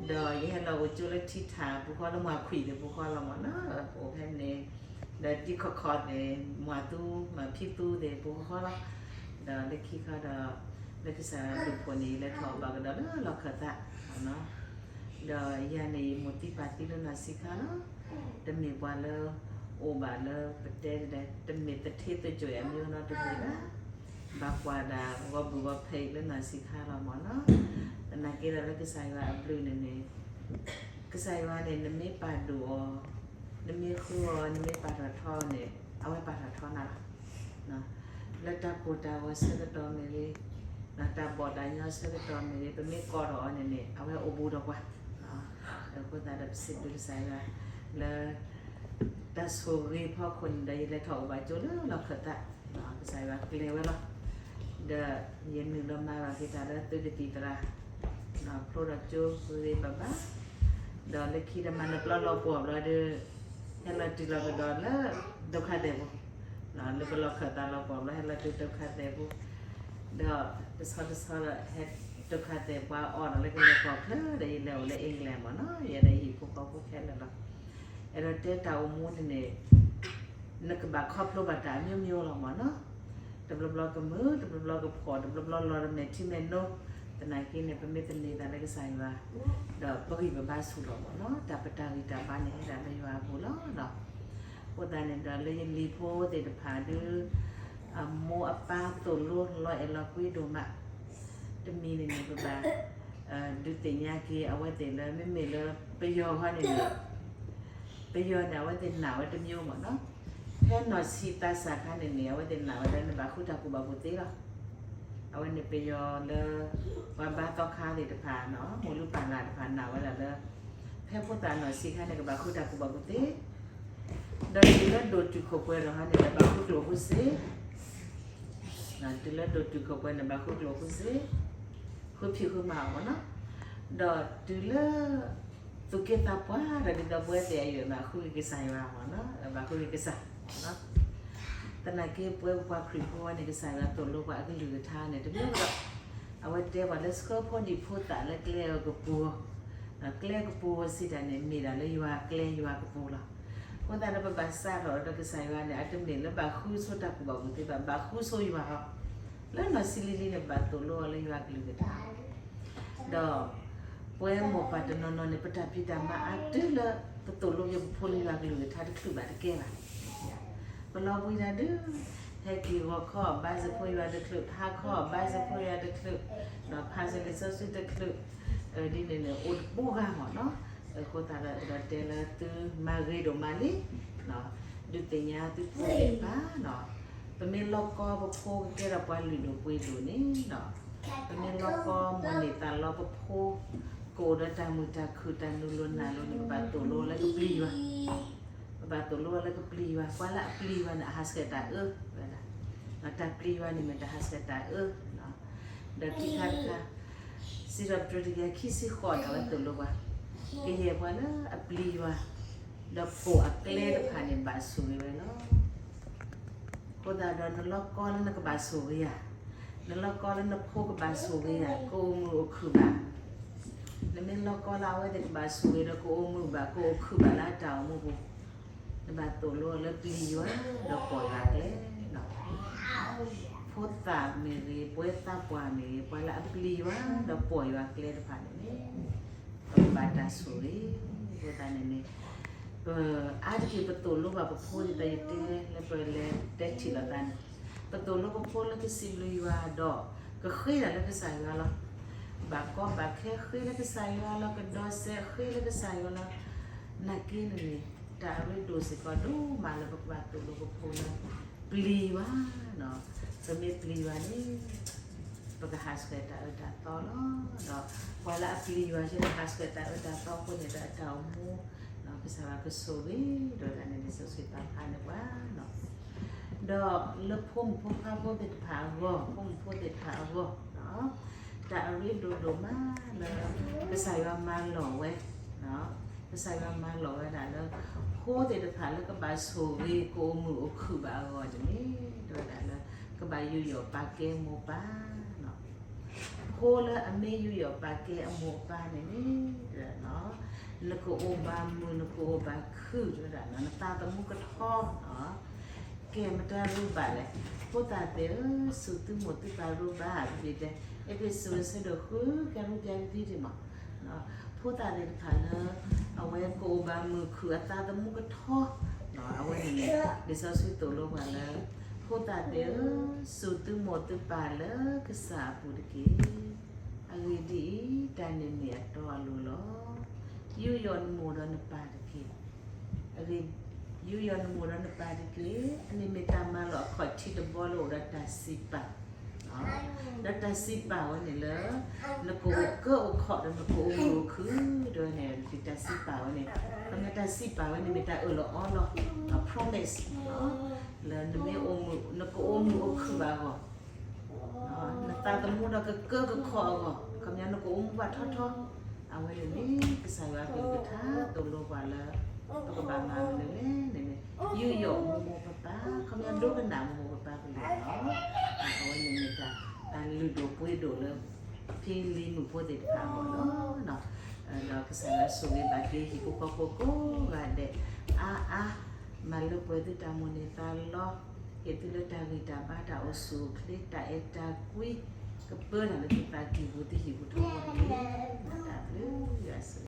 ဒီးယဟဲလီၤအိၣ်ကၠိလၢထံထးပူၤဃီ လၢမွၤခွံၣ်သ့ၣ်ပူၤဃီလီၤမ့ၢ်နီၤ, ပအိၣ်ဖဲန့ၣ်, ဒီးတံၤခီၣ်ခီၣ်သ့ၣ် မွၤသူ မၤဖံသူသ့ၣ်ပူၤဃီလီၤ, ဒီးလၢခံခါဒီး လၢကစၢ်ယွၤဒုးဖှိၣ်န့ၣ် ယလဲၤထီၣ်ဘၣ်ကဒီးလၢလီၢ်ခၢၣ်သး ဒီးယၤန့ၣ် ယမိၢ်သံပၢ်သံလၢနီၢ်ဆံးခါလီၤ, တမ့ၢ်ပှၤလၢ အိၣ်ဘၣ်လၢပတဲဒ်လဲၣ် တမ့ၢ်သထ့သကိးအမျိုးနီတမံၤဘၣ်, ဘၣ်ကွၢ်ဒၣ်ဂီၤဘုၣ်ဂီၤဖဲးလၢနီၢ်ဆံးခါလီၤမ့ၢ်နီၤ, သနာ်က့ဒီးလၢကစၢ်ယွၤအဘျုးန့ၣ်န့ၣ်, ကစၢ်ယွၤန့ၣ် နမ့ၢ်ပာ်ဒိၣ်အီၤ, နမ့ၢ်ဃုအီၤ နမ့ၢ်ပာ်ထီၣ်ထီန့ၣ် အဝဲပာ်ထီၣ်ထီနၤလီၤ လၢတၢ်ကိၢ်တၢ်ဂီၤဆၢကတီၢ်မ့ၢ်ဂ့ၤ, တၢ်ဘီၣ်တၢ်ညီဆၢကတီၢ်မ့ၢ်ဂ့ၤ, ပမ့ၢ်ကိးထီၣ်အီၤန့ၣ်န့ၣ် အဝဲအိၣ်ဘူးဒီးပှၤ, အဃိသတးဒီးပစံးဘျုးကစၢ်ယွၤ လၢ တၢ်ဆိၣ်ဂ့ၤဖီခိၣ်န့ၣ်ဒီး ယလဲၤထီၣ်အိၣ်ဘၣ်ကၠိလၢလီၢ်ခၢၣ်သး, ကစၢ်ယွၤကျဲၤဝဲလီၤ, ဒီးယနုာ်လီၤမၤဘၣ်က့ၤတၢ်လၢသုကသံၣ်သရၣ်, ဖျိထီၣ်ကၠိဂ့ၤဂ့ၤဘၣ်ဘၣ်, ဒီးလၢခံဒီးမၤနၢၤပျီလီၤပှီၢ်ဘျီဒီး ဟဲလီၤတုၤလီၤကဒီးလၢ ဒုက္ခသည်ပူၤ, လၢပလီၢ်ခၢၣ်သးလီၤပှီၢ်ဘျီ ဟဲလီၤတုၤ ဒုက္ခသည်ပူၤ, ဒီးတဆီတဆီဒီးဟဲ ဒုက္ခသည်ပှၤအီၣ်ဒီးလၢကလဲၤကီၢ်ချၢဒီး ယလဲၤအိၣ်လၢ England မ့ၢ်နီၤ, ယဲဒၣ်ယဟံၣ်ဖိဃီဖိခဲလၢာ်လီၤ, အဲၣ်ဒိးတဲတၢ်အိၣ်မူန့ၣ်န့ၣ် နကဘၣ်ခီဖျိဘၣ်တၢ်အမျိုးမျိုးလီၤမ့ၢ်နီၤ, တဘျီဘျီကမုာ်, တဘျီဘျီကဖှီၣ်, တဘျီဘျီလီၤတမဲာ်ထံမဲာ်နိ, သနာ်က့န့ၣ် ပမ့ၢ်သန့ၤသးလၢကစၢ်ယွၤ, ဒီးပဂံၢ်ပဘါဆူၣ်လီၤမ့ၢ်နီၤ, တၢ်ပတၢ်ဂံၢ်တၢ်ဘါန့ၣ် ဟဲဒၣ်လၢယွၤအပူၤလီၤ. အဃိသတးန့ၣ်ဒီးလၢယလံၤဖိသ့ၣ်တဖၣ်ဒုး အမိၢ်အပၢ်သိၣ်လိလီၤအဲၣ်လီၤကွံဒိၣ်မး, တမံၤန့ၣ်န့ၣ် ပဘၣ် ဒုးသ့ၣ်ညါက့ၤအဝဲသ့ၣ်လၢ မ့မ့ၢ်လၢပယီၤဃီန့ၣ်န့ၣ် ပယီၤန့ၣ် အဝဲသ့ၣ်နာ်ဝဲတမျိုးမ့ၢ်နီၤ, ဖဲနီၢ်ဆံးသးစၢ်ခါန့ၣ်န့ၣ် အဝဲသ့ၣ်နာ်ဝဲလၢနဘၣ်ဃုတၢ်ကူၣ်ဘၣ်ကူၣ်သ့လီၤ. အဝဲန့ၣ်ပယီၤလၢ ပှၤဘါသီခါသ့ၣ်တဖၣ်နီၤ, မိၢ်လုၢ်ပၢ်လၢ်တဖၣ်နာ်ဝဲဒၣ်လၢ ဖဲဖိသၣ်နီၢ်ဆံးခါန့ၣ် ကဘၣ်ဃုတၢ်ကူၣ်ဘၣ်ကူၣ်သ့, ဒီးတုၤလၢဒိၣ်တုာ်ခိၣ်ပှဲၤထီၣ်ဟီန့ၣ်ဒီး ဘၣ်ဃုကျိၣ်ဃုစ့ တုၤလၢဒိၣ်တုာ်ခိၣ်ပှဲၤန့ၣ် ဘၣ်ဃုကျိၣ်ဃုစ့, ဃုဖံးဃုမၤအီၤမ့ၢ်နီၤ, ဒီးတုၤလၢ သူၣ်က့သးပှၢ်ဒီး ဒ်သိးပဝဲသ့ၣ်အယိာ်န့ၣ် ဃုက့ၤကစၢ်ယွၤမ့ၢ်နီၤ, ဘၣ်ဃုက့ၤကစၢ်, သနာ်က့ပဝဲပှၤခရံာ်ဖိန့ၣ် ကစၢ်ယွၤသိၣ်လိပှၤအကလုၢ်ကထါန့ၣ် တမ့ၢ်ဒီး အဝဲတဲပှၤလၢဆှၢဖိဒံဖိသၣ်လၢကျဲအကပူၤ, ကျဲကပူၤစံးတၢ်န့ၣ် မ့ၢ်ဒၣ်လၢယွၤကျဲယွၤကပူၤလီၤ. အဃိသတးဒီးပဘၣ်စးထီၣ်ဒီးကစၢ်ယွၤန့ၣ် အတမ့ၢ်လၢဘၣ်ဃုဆိတၢ်ကူၣ်ဘၣ်ကူၣ်သ့ဘၣ်, ဘၣ်ဃုဆိယွၤလီၤ. လၢနီၢ်ဆံးလံၤလံၤန့ၣ် ပဘၣ်သိၣ်လိအီၤလၢယွၤကလုၢ်ကထါ ဒီး ပဝဲမိၢ်ပၢ်တနီၤနီၤန့ၣ် ပတၢ်ဖံးတၢ်မၤအါတုၤလၢ ပသိၣ်လိက့ၤပဖိလၢယွၤကလုၢ်ကထါတချုးဘၣ်တကဲဘၣ်. ပလီၤဘှံးတၢ်ဒုး ဟဲက့ၤဂီၤခီၣ်ဘါစၢၤဖိယွၤတချုး, ဟါခီၣ်ဘါစၢၤဖိယွၤတချုး, ဒီးဖးစၢၤလံာ်စီဆှံတချုး, ဒ်န့ၣ်န့ၣ် အိၣ်တပူၤဂၤမ့ၢ်နီၤ. အဃိသတးဒီး အဲၣ်ဒိးတဲလၢသုမၤဂ့ၤဒိၣ်မးလံ ဒုးသ့ၣ်ညါသုဖိသ့ၣ်တဖၣ်, ပမ့ၢ်လီၤကီပဖိကကဲထီၣ်ပှၤလုၢ်ဒိၣ်ပှ့ၤဒိၣ်န့ၣ်, ပမ့ၢ်လီၤကီမိၣ်န့ၢ်သးလီပဖိ ကအိၣ်ဒီးတၢ်မုာ်တၢ်ခုၣ်တၢ်နုာ်လီၤနုာ်လီၤန့ၣ် ပဘၣ်သိၣ်လိလၢကပျံၤယွၤ, ပဘၣ်သိၣ်လိလၢကပျံၤယွၤ, ပှၤလၢအပျံၤယွၤန့ၣ် အဟးဆှဲးတၢ်အၢ, တၢ်ပျံၤယွၤန့ၣ်မ့ၢ်တၢ်ဟးဆှဲးတၢ်အၢ ဒီးခံခါတခါ, စံးထီၣ်ပတြၢၤတကယၤခံဆံဃိးန့ၣ် အဝဲသိၣ်လိပှၤ, ကယဲၢ်ပှၤလၢအပျံၤယွၤ, ဒီးပိာ်အကျဲတဖၣ်န့ၣ်ဘၣ်ဆိၣ်ဂ့ၤဝဲလီၤ. အဃိသတးဒီးနလီၤကီလၢနကဘၣ်ဆိၣ်ဂ့ၤဧါ, နလီၤကီလၢနဖိကဘၣ်ဆိၣ်ဂ့ၤဧါ, ကအိၣ်မုာ်အိၣ်ခုၣ်ဘၣ်, နမ့ၢ်လီၤကီလၢအဝဲသ့ၣ်ကဘၣ်ဆိၣ်ဂ့ၤဒီးကအိၣ်မုာ်ဘၣ် ကအိၣ်ခုၣ်ဘၣ်လၢအတၢ်အိၣ်မူပူၤ, နဘၣ်သိၣ်လိအီၤလၢပျံၤယွၤ ဒီးပိာ်ယွၤကျဲလီၤ. ဖိသၣ်မ့ၢ်ဂ့ၤ ပဝဲသးပှၢ်မ့ၢ်ဂ့ၤ ပှၤလၢအပျံၤယွၤ ဒီးပိာ်ယွၤကျဲတဖၣ်န့ၣ်န့ၣ် ပကဘၣ်တၢ်ဆိၣ်ဂ့ၤ, အဃိသတးန့ၣ်န့ၣ် ပအါတက့ၢ်ပသိၣ်လိဘၣ်ပဖိဒ်သိးယတဲလၢပလဲၤတဲထံၣ်လိာ်သးန့ၣ်, ပသိၣ်လိပဖိလၢကစံးဘျုးယွၤဒီး ကဃ့တၢ်လၢကစၢ်ယွၤလီၤ. ဘၣ်ကီဘၣ်ခဲဃ့လၢကစၢ်ယွၤလီၤ, ကဒိးစဲးဃ့လၢကစၢ်ယွၤလီၤ. နာ်က့န့ၣ်န့ၣ် တၢ်အရ့ဒိၣ်စ့ၢ်ကီးဒိၣ်မးလၢပကဘၣ်သိၣ်လိပဖိလၢ ပျံၤယွၤ, ပမ့ၢ်ပျံၤယွၤန့ၣ် ပကဟးဆှဲးတၢ်အၢတၢ်သီလီၤ. ဒီးပှၤလၢအပျံၤယွၤလၢဟးဆှဲးတၢ်အၢတၢ်သီအဃိန့ၣ်ဒီး အတၢ်အိၣ်မူ ကစၢ်ယွၤကဆိၣ်ဂ့ၤဒီးတၢ်န့ၣ်န့ၣ် စီဆှံသးဖးန့ၢ်ပှၤ ဒီးလၢဖိမုၣ်ဖိခွါဖိသ့ၣ်တဖၣ်အဂီၢ်, ဖိမုၣ်ဖိသ့ၣ်တဖၣ်အဂီၢ်, တၢ်အရ့ဒိၣ်ဒိၣ်မးလၢ ကစၢ်ယွၤမၤလီၤဝဲ, ကစၢ်ယွၤမၤလီၤဝဲဒၣ်လၢ ဖိသ့ၣ်တဖၣ်လၢကဘၣ်ဆိၣ်ဂ့ၤ ကအိၣ်မုာ်အိၣ်ခုၣ်ဘၣ်အဂီၢ်န့ၣ် တဲဝဲဒၣ်လၢ ကဘၣ်ယူးယီၣ်ပာ်ကဲမိၢ်ပၢ် ဖိလၢအမ့ၢ်ယူးယီၣ်ပာ်ကဲအမိၢ်အပၢ်န့ၣ်န့ၣ်, နကအိၣ်ဘၣ်မုာ် နကအိၣ်ဘၣ်ခုၣ်တဝဲဒၣ် နသးသမူကထီ, ကဲမတၤရူဘၣ်လဲၣ်. ဖိသၣ်သ့ၣ်ဧၢ, စူၢ်သုမိၢ်သုပၢ်ရူဘၣ်, ဖဲဖဲတဲ အ့းဖ့းစူး အဆၢဒိၣ်ဃု ကရူၢ်ပျၢ်ကသံဒံးမး, ဖိသၣ်သ့ၣ်တဖၣ်လၢ အဝဲကအိၣ်ဘၣ်မုာ်ခုၣ် အသးသမူကထီ, အဝဲန့ၣ်န့ၣ် လံာ်စီဆှံသိၣ်လိပှၤလၢ ဖိသၣ်သ့ၣ်ဧၢ, စူၢ်သုမိၢ်သုပၢ်လၢကစၢ်အပူၤတက့ၢ်. အဂ့ၢ်ဒ်အံၤ, တၢ်န့ၣ်မ့ၢ်အတီအလိၤလီၤ. ယူးယီၣ်နမိၢ်ဒီးနပၢ်တက့ၢ်. အဂ့ၢ်, ယူးယီၣ်နမိၢ်ဒီးနပၢ်တက့ၢ်. အန့ၣ်မ့ၢ်တၢ်မၤလိာ်အခီၣ်ထံးတဘီလၢအိၣ်ဒီးတၢ်စံးပာ် ဒီးတၢ်စံးပာ်ဝဲန့ၣ်လၢ နကအိၣ်ကၢအိၣ်ခီၣ်ဒီးနကအိၣ်မုာ်အိၣ်ခုၣ်, ဒီးန့ၣ် တၢ်စံးပာ်ဝဲန့ၣ်, ခီဖျိတၢ်စံးပာ်ဝဲန့ၣ်မ့ၢ်တၢ်အၢၣ်လီၤအီလီၤ, promise လၢနမ့ၢ်အိၣ်မုာ် နကအိၣ်မုာ်အိၣ်ခုၣ်ဘၣ်အဂီၢ်, နသးသမူဒီးကကၢကခီၣ်အဂီၢ်, ခီပညီနကအိၣ်မူဘၣ်ထီထီ, အဝဲန့ၣ်န့ၣ် ကစၢ်ယွၤအကလုၢ်ကထါသိၣ်လိပှၤလၢ ပကဘၣ်မၤမနုၤလဲၣ်န့ၣ်န့ၣ်, ယူးယီၣ်မိၢ်မိၢ်ပၢ်ပၢ်, ခီပညီဒိကနၣ်မိၢ်မိၢ်ပၢ်ပၢ်ကလုၢ်လီၤ. အဝဲန့ၣ်မ့ၢ်တၢ်လုၢ်ဒိၣ်ပှ့ၤဒိၣ်လၢ ဖံလံၤမုၣ်ဖိသ့ၣ်တဖၣ်အဂီၢ်လီၤ. ဒီးကစၢ်ယွၤဆိၣ်ဂ့ၤဘၣ်က့ၤဟံၣ်ဖိဃီဖိကိးဂၤဒဲး အါအါ, မၤလၢပှဲၤသုတၢ်မိၣ်န့ၢ်သးလီ, ဟ့ၣ်သုလၢတၢ်ဂံၢ်တၢ်ဘါ တၢ်အိၣ်ဆူၣ်အိၣ်ချ့ တၢ်အဲၣ်တၢ်ကွံ, ကပၢတၢ်လၢသုသးကံၢ်ပူၤ သုဟံၣ်ပူၤထီဘိတက့ၢ်. တၢ်ဘျုးယွၤဆိ